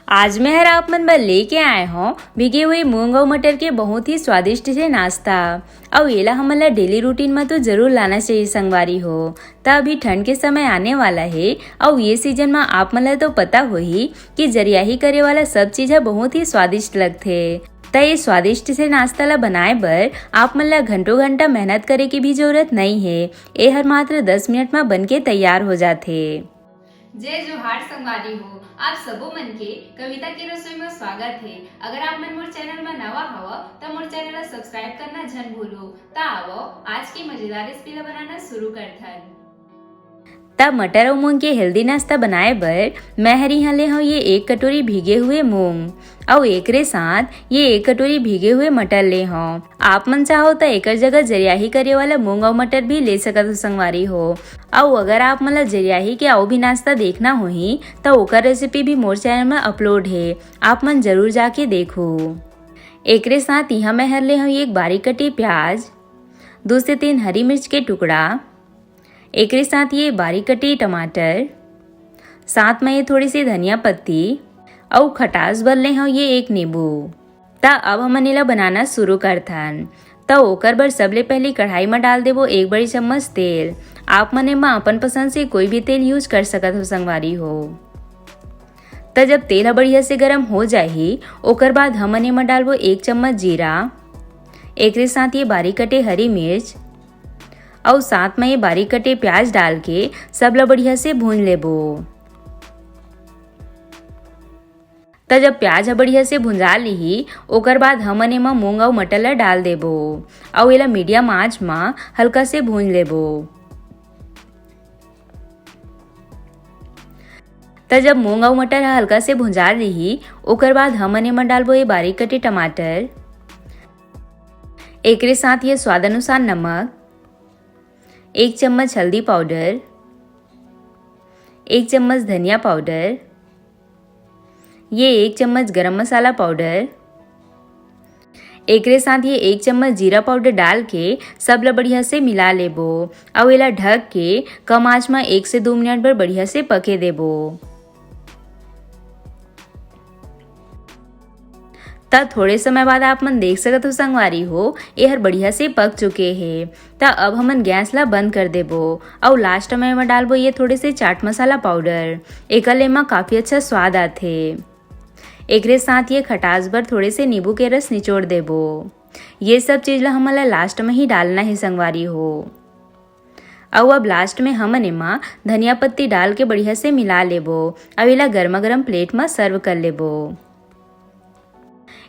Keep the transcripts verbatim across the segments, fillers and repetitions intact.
आज मैं हर आप मन बर लेके आए हौं भीगे हुए मूंग अउ मटर के बहुत ही स्वादिष्ट से नाश्ता। अउ एला हमन ला डेली रूटीन में तो जरूर लाना चाहिए संगवारी हो। त अभी ठंड के समय आने वाला है, अउ ये सीजन में आप मन ला तो पता होही कि जरियाही करे वाला सब चीज ह बहुत ही स्वादिष्ट लगथे। त ये स्वादिष्ट से नाश्ता ला बनाए बर आप मन ला घंटों घंटा मेहनत करे की भी जरूरत नहीं है। एहर मात्र दस मिनट में बन के तैयार हो जाथे। जय जोहार संगवारी हो, आप सबो मन के कविता के रसोई में स्वागत है। अगर आप मन मोर चैनल में नवा हव, त मोर चैनल ला सब्सक्राइब करना झन भूलो। त आवो, आज के मजेदार रेसिपी ला बनाना शुरू करथन। त मटर अउ मूंग के हेल्दी नाश्ता बनाए बर मैं हर इहाँ ले हौं ये एक कटोरी भीगे हुए मूंग, अउ एकरे साथ ये एक कटोरी भीगे हुए मटर ले हौं। आप मन चाहो त एकर जगह जरियाही करे वाला मूंग अउ मटर भी ले सकत हो संगवारी हो। अउ अगर आप मन ला जरियाही के अउ भी नाश्ता देखना होही, त ओकर रेसिपी भी मोर चैनल में अपलोड हे, आप मन जरूर जाके देखो। एकरे साथ इहाँ मैं हर ले हौं एक बारीक कटे प्याज, दो से तीन हरी मिर्च के टुकड़ा, एकरे साथ ये बारीक कटे टमाटर, साथ में ये थोड़ी सी धनिया पत्ती, अउ खटास बर ले हौं ये एक नींबू। त अब हमन एला बनाना शुरू करथन। त ओकर बर सबले पहले कढ़ाई में डाल देबो एक बड़ी चम्मच तेल। आप मन एमा अपन पसंद से कोई भी तेल यूज कर सकत हो संगवारी हो। त जब तेल ह बढ़िया से गरम हो जाही, ओकर बाद हमन एमा डालबो एक चम्मच जीरा, एकरे साथ ये बारीक कटे हरी मिर्च, अउ साथ में ये बारीक कटे प्याज डाल के सब ला बढ़िया से भून लेबो। त जब प्याज ह बढ़िया से भुंजा लिही, ओकर बाद हमन एमा मूंग अउ मटर ला डाल देबो, अउ एला मीडियम आंच म हल्का से भून लेबो। त जब मूंग अउ मटर ह हल्का से भुंजा लिही, ओकर बाद हमन एमा डालबो ये बारीक कटे टमाटर, एकरे साथ ये स्वाद अनुसार नमक, एक चम्मच हल्दी पाउडर, एक चम्मच धनिया पाउडर, ये एक चम्मच गरम मसाला पाउडर, एकरे साथ ये एक चम्मच जीरा पाउडर डाल के सब ला बढ़िया से मिला लेबो। अउ एला ढक के कम आंच म एक से दो मिनट बर बढ़िया से पके देबो। त थोड़े समय बाद आप मन देख सकत हो संगवारी हो, एहर बढ़िया से पक चुके हे। त अब हमन गैस ला बंद कर देबो अउ लास्ट में एमा डालबो ये थोड़े से चाट मसाला पाउडर। एकर ले एमा काफी अच्छा स्वाद आथे। एकरे साथ ये खटास बर थोड़े से नींबू के रस निचोड़ देबो। ये सब चीज ला हमन ला लास्ट में ही डालना हे संगवारी हो। अउ अब लास्ट में हमन एमा धनिया पत्ती डाल के बढ़िया से मिला लेबो। अब एला गर्मा गर्म प्लेट म सर्व कर लेबो।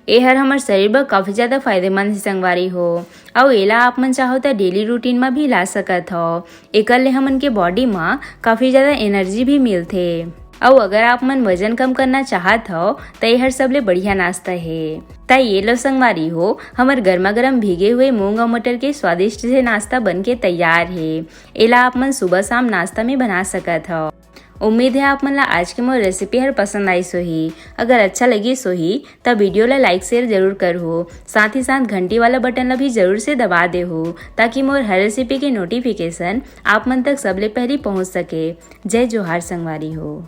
एहर हमर शरीर बर काफी ज्यादा फायदेमंद हे संगवारी हो। अउ एला आप मन चाहो त डेली रूटीन म भी ला सकत हव। एकर ले हमन के बॉडी म काफी ज्यादा एनर्जी भी मिलथे। अउ अगर आप मन वजन कम करना चाहत हव, त एहर सबले बढ़िया नाश्ता हे। त ये लो संगवारी हो, हमर गर्मा गर्म भीगे हुए मूंग अउ मटर के स्वादिष्ट से नाश्ता बन के तैयार हे। एला आप मन सुबह शाम नाश्ता में बना सकत हव। उम्मीद है आप मन ला आज के मोर रेसिपी हर पसंद आइस होही। अगर अच्छा लगिस होही, त वीडियो ला लाइक शेयर जरूर करहू, साथ ही साथ घंटी वाला बटन ला भी जरूर से दबा देहू, ताकि मोर हर रेसिपी के नोटिफिकेशन आप मन तक सबले पहली पहुंच सके। जय जोहार संगवारी हो।